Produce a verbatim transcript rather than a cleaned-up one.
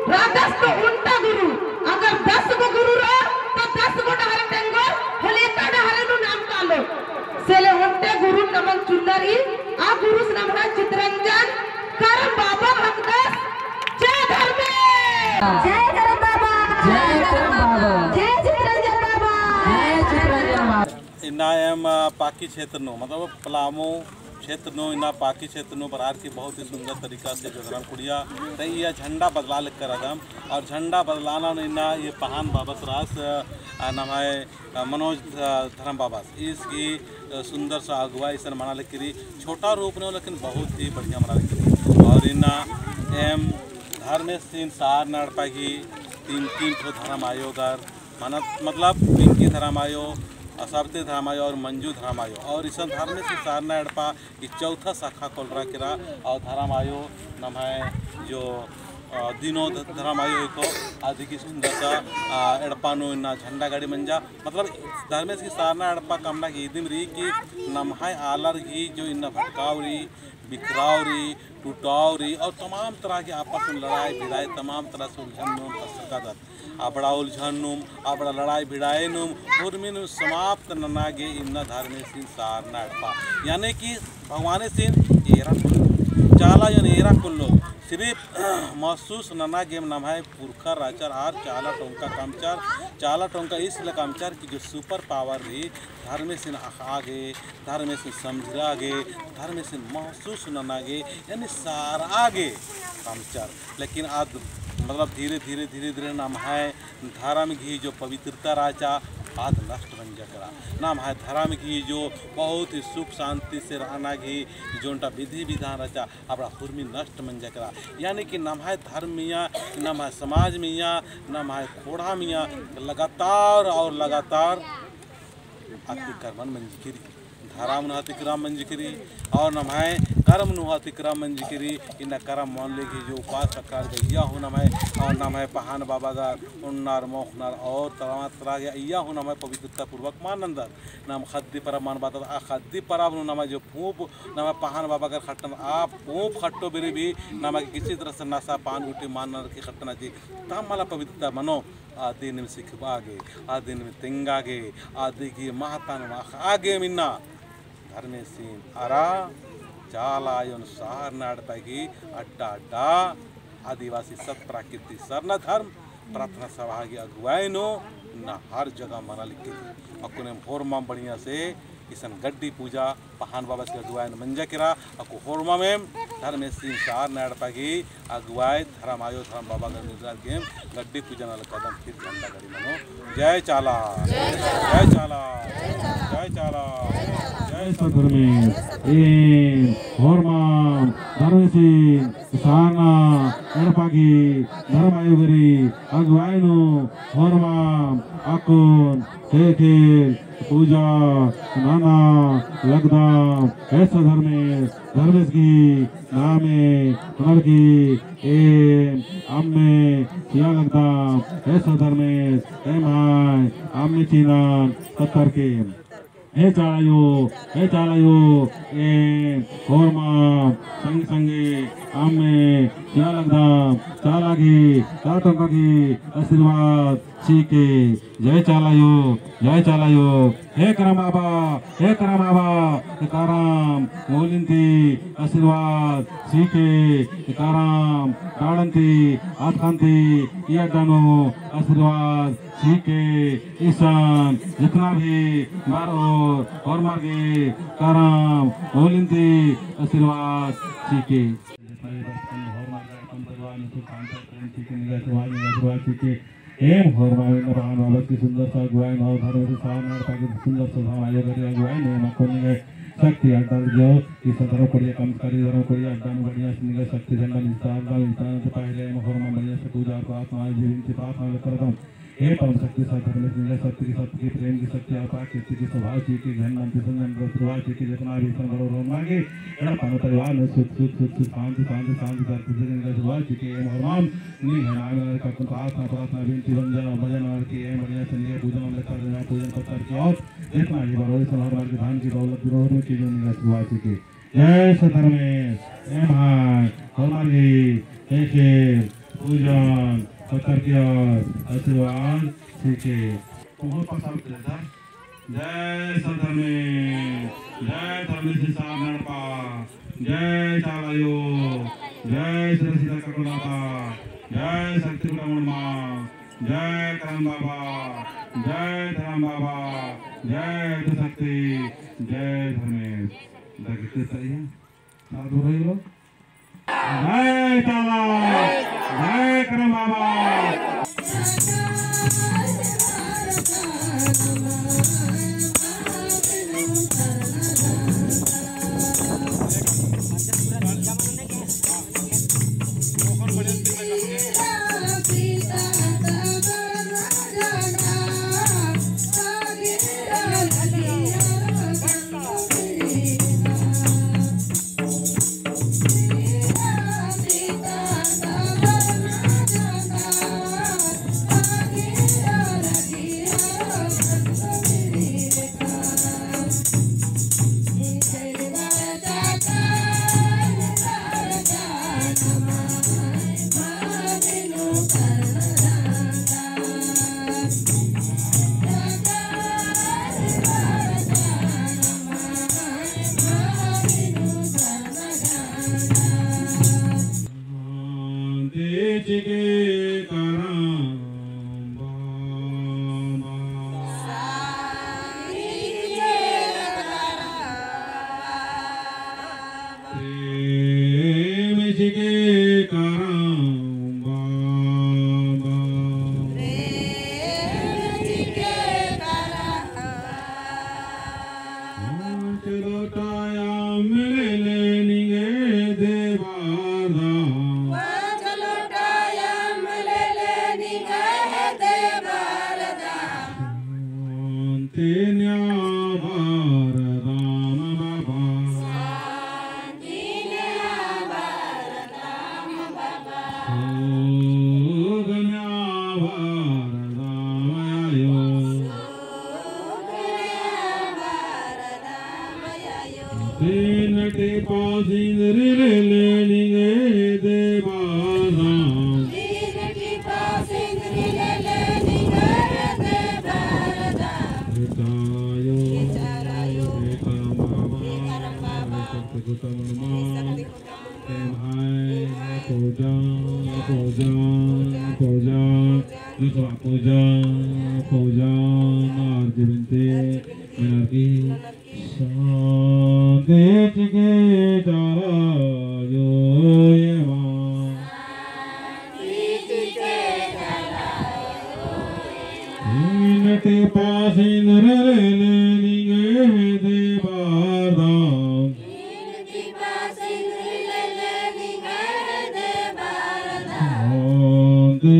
रअदस तो ओन्टा गुरु, अगर दस गो गुरु रओ, तो दस गो डहरे तेंगोर, होले एका डहरे नू नाम कालो। से ले ओन्टे गुरु नमन चुन्नर ही, आ गुरुस नम्है चितरंजन करम बाबा हिकदस। जय धर्मेस। जय करम बाबा। जय करम बाबा। जय चितरंजन बाबा। जय चितरंजन बाबा। इन्ना एम, अ, पाखी क्षेत्र नू, मतलब पलामू क्षेत्र नू, इन्ना पाखी क्षेत्र नू बरअर की बहुत ही सुंदर तरीका से जो धरम कुड़िया, तो इया झंडा बदलालकर रअदम, और झंडा बदलाना नू इन्ना ये पहान बाबस रअस, अ, नम्है, अ, मनोज, अ, धरम बाबस, ईस गही, अ, सुंदर सा अगुवाई इसन मना लगी रई, छोटा रूप नू, लेकिन बहुत ही बढ़िया मना लगी रई। और इन्ना एम धर्मेसिन सारना एड़पा गही तीन, तीन ठो धरम आयोगर, मानत, मतलब पिंकी धरम आयो, असाबती धरम आयो और मंजू धरम आयो। और इसन धर्मेसिन सारना एड़पा की चौथा शाखा कोलरा केरा। और धरम आयो नम्है जो, अ, दिनो ध-, धरम आयो हिको, अदी गही सुंदर सा, अ, एड़पा नू इन्ना झंडा गाड़ी मंजा। मतलब धर्मेसिन सारना एड़पा कमना की इदिम रई कि नम्है आलर गही जो इन्ना भटकाव रई, बिखराव रई, टुटाव रई और तमाम तरह की आपस में लड़ाई भिड़ाई, तमाम तरह से उलझन नूम फंसरकादत। अबड़ा उलझन नूम, अबड़ा लड़ाई भिड़ाई नूम, उर्मी नूम समाप्त नना गे इन्ना धर्मेसिन सारना एड़पा। यानी कि भगवानेसिन एरा कुल्लो, चाला आयोन एरा कुल्लो, सिर्फ महसूस नना गे नम्है पुरखर रहचर आर चाला टोंका कमचर, चाला टोंका इसले कमचर कि जो super power रई धर्मेसिन अख़आ गे, धर्मेसिन समझरआ गे, धर्मेसिन महसूस नना गे, यानी सारआ गे कमचर। लेकिन आद, मतलब धीरे धीरे, धीरे धीरे नम्है धर्म गही जो पवित्रता रहचा, आद नष्ट मंजा केरा। नम्है धर्म गही जो बहुत ही सुख शांति से रहना गही जो ओन्टा विधि विधान रहचा, अबड़ा हुरमी नष्ट मंजा केरा। यानी कि नम्है धर्म मइय्याँ, नम्है समाज मइय्याँ, नम्है ख़ोंड़हा मइय्याँ लगातार और लगातार अतिक्रमण मंजकी रई। धरम नू अतिक्रमण मंजकी रई और नम्है करम नू अतिक्रमण मंजकी रई। इन्ना करम मल लगी जो उपास अक्कर गे अइय्या हूँ नम्है और नम्है पहान बाबागर उन्नर मोख़नर और तमाम तरह गे अइय्या हूँ नम्है पवित्रता पूर्वक मल नन्दर। नम ख़द्दी परब मल बअदत, आ ख़द्दी परब नू नम्है जो पूँप नम्है पहान बाबागर ख़ट्टनर, आ पूँप ख़ट्टो बेरी भी नमा गे किसी तरह से नशा पान गुट्ठी मल ननर की ख़ट्टना ची। तब मला पवित्रता मनो। आदिन सिखबआ गे, आदिन तेंगआ गे, आदि गही महत्ता नू अख़आ गे इन्ना धर्मेसिन अरा चाला आयोन सारना एड़पा गही अड्डा अड्डा आदिवासी सत प्राकृतिक सरना धर्म प्रार्थना सभा गही अगुवाई नू इन्ना हर जगह मना लगी रई। अक्कुन एम होरमम बढ़िया से इसन गड्डी पूजा पहान बाबस गही अगुवाई नू मंजा केरा। अक्कु होरमम एम धर्मेसिन सारना एड़पा गही अगुवाई धरम आयो धरम बाबागर निंदरआ गे एम गड्डी पूजा नना लगदम फिर झंडा गाड़ी मनो। जय चाला, जय चाला, जय चाला, जय सत धर्मेस। एम होरमम धर्मेसिन सारना एड़पा गही धरम आयो गही अगुवाई नू होरमम अक्कुन ख़ेख़ेल पूजा नना लगदम। ऐसा धर्मेस, धर्मेस गही नामे नलगी एम अम्मे चिआ लगदम। ऐसा धर्मेस एम्है अम्मे चिअनन कत्तर के। हे चाला आयो, हे चाला आयो, एम होरमम संगे संगे अम्मे चिआ लगदम। चाला गही, चाला टोंका गही आशीर्वाद चिके। जय चाला आयो, जय चाला आयो। हे करम बाबा, हे करम बाबा, हे करम मूलिन ती आशीर्वाद चिके, हे करम डाड़न ती, अतख़न ती, ई अड्डा नू आशीर्वाद चिके। इसन जितना भी बरओर होरमर गे करम मूलिन ती आशीर्वाद चिके। जितना भी बरओर होरमर गे करम परिवार नू सुख शांति प्रेम चिके, निंग्है आशीर्वाद, निंग्है आशीर्वाद चिके। एम होरमम इन्ना पहान बाबस गही सुंदर सा अगुवाई नू और धर्मेसिन सारना एड़पा गही सुंदर सा धरम आयो गही अगुवाई नू एम अक्कुन निंग्है शक्ति अड्डा जो कि धरम कुड़िया कमचकी रई, धरम कुड़िया अड्डा नू बढ़िया से निंग्है शक्ति झंडा निस्तार दा, निस्तार दा पहले एम होरमम बढ़िया से पूजा प्रार्थना, जीवन की प्रार्थना करदम। हे परम शक्ति सत धर्मेस, निंग्है शक्ति की, शक्ति की, प्रेम की शक्ति, और प्राकृतिक की स्वभाव चिके, झंडन ती संजम प्रभु चिके, जितना भी इसन बरओर होरमर गे एड़पा नू परिवार नू सुख, सुख, सुख, सुख, शांति, शांति, शांति, शांति से निंग्है आशीर्वाद चिके। एम होरमम निंग्है नामे नलख अक्कुन प्रार्थना, प्रार्थना, बिनती, बंदना, बंदना नलख की एम बढ़िया से निंग्है पूजन नलख करदम, पूजन पत्तर की और जितना भी बरओर इसन होरमर गे धन की दौलत बिरोध में की जो निंग्है आशीर्वाद चिके। जय सत धर्मेस। एम्है होरमर गही ख़ेख़ेल पूजन पत्तर किया आशीर्वाद सीखे। बहुत पसंद है सर। जय सत धर्मेस, जय धर्मेस सारना एड़पा, जय चाला अयो, जय सिद्ध सिद्ध कटोलाता, जय शक्ति कुटा मुड़मा, जय करम बाबा, जय धर्म बाबा, जय शक्ति, जय धर्मेस। दगते सही है। साधु रही लो। जय चाला, जय करम बाबा। शांति चिके करम बाबा। प्रेम चिके करम बाबा। पाँच लोटा अम्म लेले निंग्है दे बरदम। पाँच लोटा अम्म लेले निंग्है दे बरदम। शांति नेआ बरदम बाबा। शांति नेआ बरदम बाबा। सुख नेआ बरदम आयो। तीन टिपा सिंदरी लेले निंग्है दे बरदम। तीन टिपा सिंदरी लेले निंग्है दे बरदम। बेटा आयो, बेटा बाबा, शक्ति कुटा मुड़मा। एम्है पूजा, पूजा, पूजा, दूसरा पूजा, पूजा, आरती बिनती, मिनती, शांति चिके चाला अयो एमा। तीन टिपा सिंदरी लेले निंग्है दे बरदम। तीन टिपा सिंदरी लेले निंग्है दे बरदम। शांति